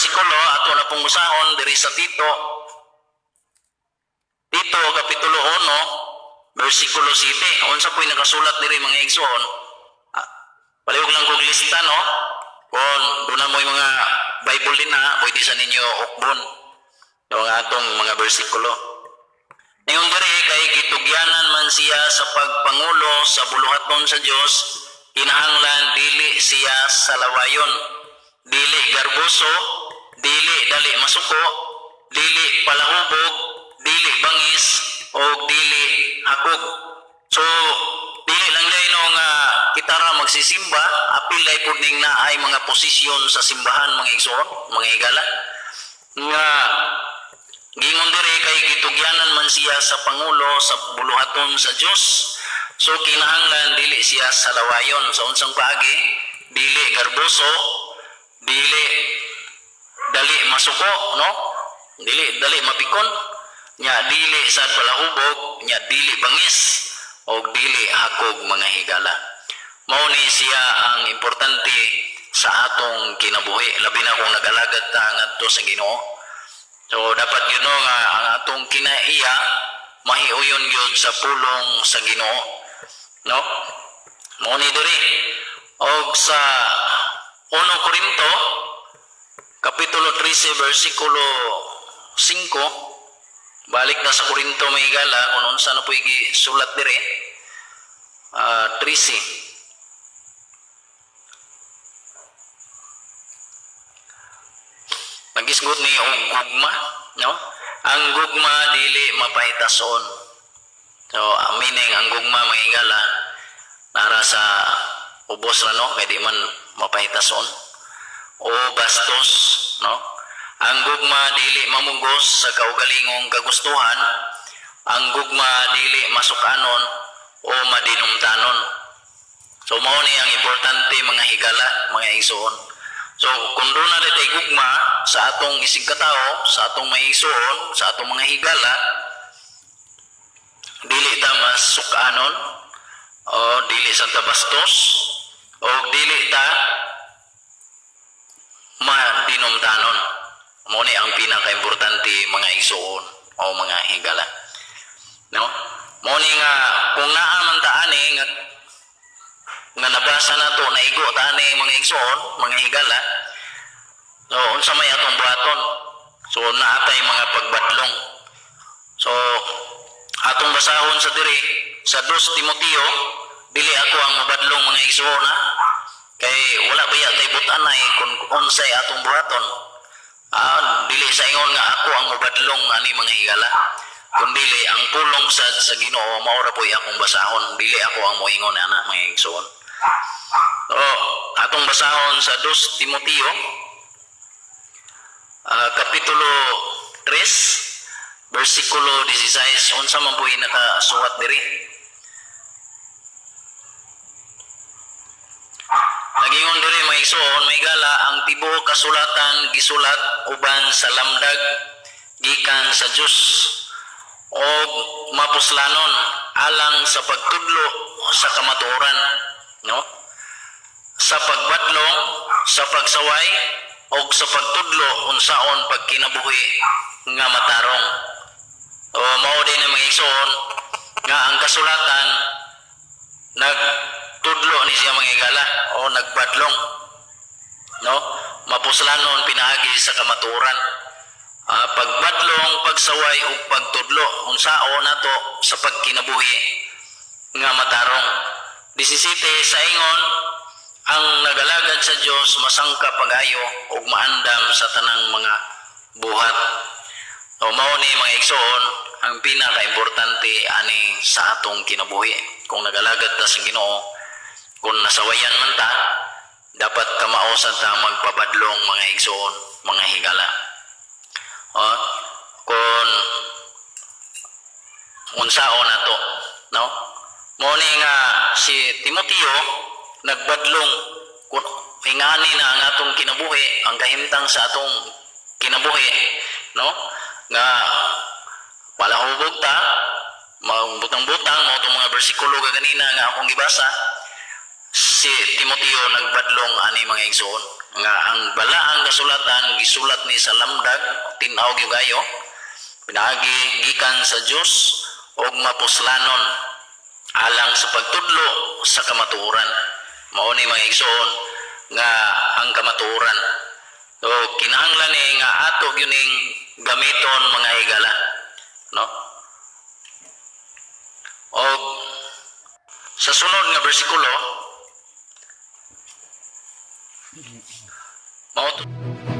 bersikulo ato na pong basahon diri sa Tito. Tito kapitulo 1 bersikulo 7. Unsa po'y nakasulat diri, mga igsoon? Ah, palihog lang kog lista, no? Kung duna mo'y mga Bible din na, pwede sa ninyo ukbon yung atong mga bersikulo. Ingon diri, kay gitugyanan man siya sa pagpangulo sa buluhaton sa Dios, kinahanglan dili siya salawayon, dili garboso, dili dali masuko, dili palahubog, dili bangis o dili hakog. So dili lang diay, no, nga kita ra magsisimba, apil diay pud ning naay mga posisyon sa simbahan, mga igsoon, mga higala. Nga gingon diri, kay gitugyanan man siya sa pangulo sa buluhaton sa Dios. So kinahanglan dili siya salawayon. Sa unsang paagi? Dili garboso, dili dali masuko, no? Dili dali mapikon. Nya dili sa palahubog, nya dili bangis o dili hakog, mga higala. Mao ni siya ang importante sa atong kinabuhi, labi na kung nag-alagad ta ngadto sa Ginoo. So dapat yun, no, nga ang atong kinaiya mahiuyon gyud sa pulong sa Ginoo. No? Mao ni diri. Og sa 1 Korinto kapitulo 13 bersikulo 5, balik na sa Korinto, mga higala, kung unsa na po'y gisulat diri. Ah, 13. Nagisgot ni og gugma, no? Ang gugma dili mapahitason. So, ang meaning, ang gugma, mga higala, nara sa ubos ra, no, kay di man mapahitason o bastos, no? Ang gugma dili mamugos sa kaugalingong kagustuhan. Ang gugma dili masukanon o madinumtanon. So mao ni ang importante, mga higala, mga igsoon. So kung doon na tay gugma sa atong isig katao, sa atong mga igsoon, sa atong mga higala, dili ta masukanon o dili sa ta bastos o dili ta madinumtanon. Mao ni ang pinakaimportante, mga igsoon o mga higala. No? Mao ni nga kung naa man ta ani nga nga nabasa nato, naigo ta ani, mga igsoon, mga higala. So unsa may atong buhaton? So naa tay mga pagbadlong. So atong basahon sa diri sa 2 Timoteo, dili ako ang mabadlong, mga igsoon, ha? Kay wala baya tay butanay kung unsay atong buhaton. Ah, dili sa ingon nga ako ang mabadlong ani, mga higala. Kundi ang pulong sa Ginoo mao ra po'y akong basahon, dili ako ang moingon ana, mga igsoon. So, atong basahon sa 2 Timoteo kapitulo 3 bersikulo 16, unsa man po'y nakasuwat diri. Nagingon diri, mga igsoon, mga higala, ang tibuok kasulatan gisulat uban sa lamdag gikan sa Dios og mapuslanon alang sa pagtudlo sa kamatuoran, no, sa pagbadlong, sa pagsaway og sa pagtudlo unsaon pagkinabuhi nga matarong. O mao din ang, mga igsoon, nga ang kasulatan nagtudlo ni siya, mga higala, o nagbadlong, no, mapuslanon pinaagi sa kamatuoran. Ah, pagbadlong, pagsaway ug pagtudlo unsaon nato sa pagkinabuhi nga matarong. 17, sa ingon ang nagalagad sa Dios masangka pag-ayo ug maandam sa tanang mga buhat. O mao ni, mga igsoon, ang pinakaimportante ani sa atong kinabuhi. Kung nagalagad ta sa Ginoo, kung nasawayan man ta, dapat kamao sad ta magpabadlong, mga igsoon, mga higala. O, kung unsaon nato, no? Mao ni nga si Timoteo nagbadlong kung ingani na ang atong kinabuhi, ang kahimtang sa atong kinabuhi, no? Nga palahubog ta, magbutang-butang, mao tong mga bersikulo ganina nga akong gibasa, si Timoteo nagbadlong ani, mga igsoon, Nga ang balaang kasulatan gisulat ni sa lamdag, tin-aw gyud kayo, pinaagi gikan sa Dios og mapuslanon alang sa pagtudlo sa kamatuoran. Mao ni, mga igsoon, nga ang kamatuoran. So kinahanglan ni nga ato gyud ning gamiton, mga higala, no? Og sa sunod nga bersikulo mao to.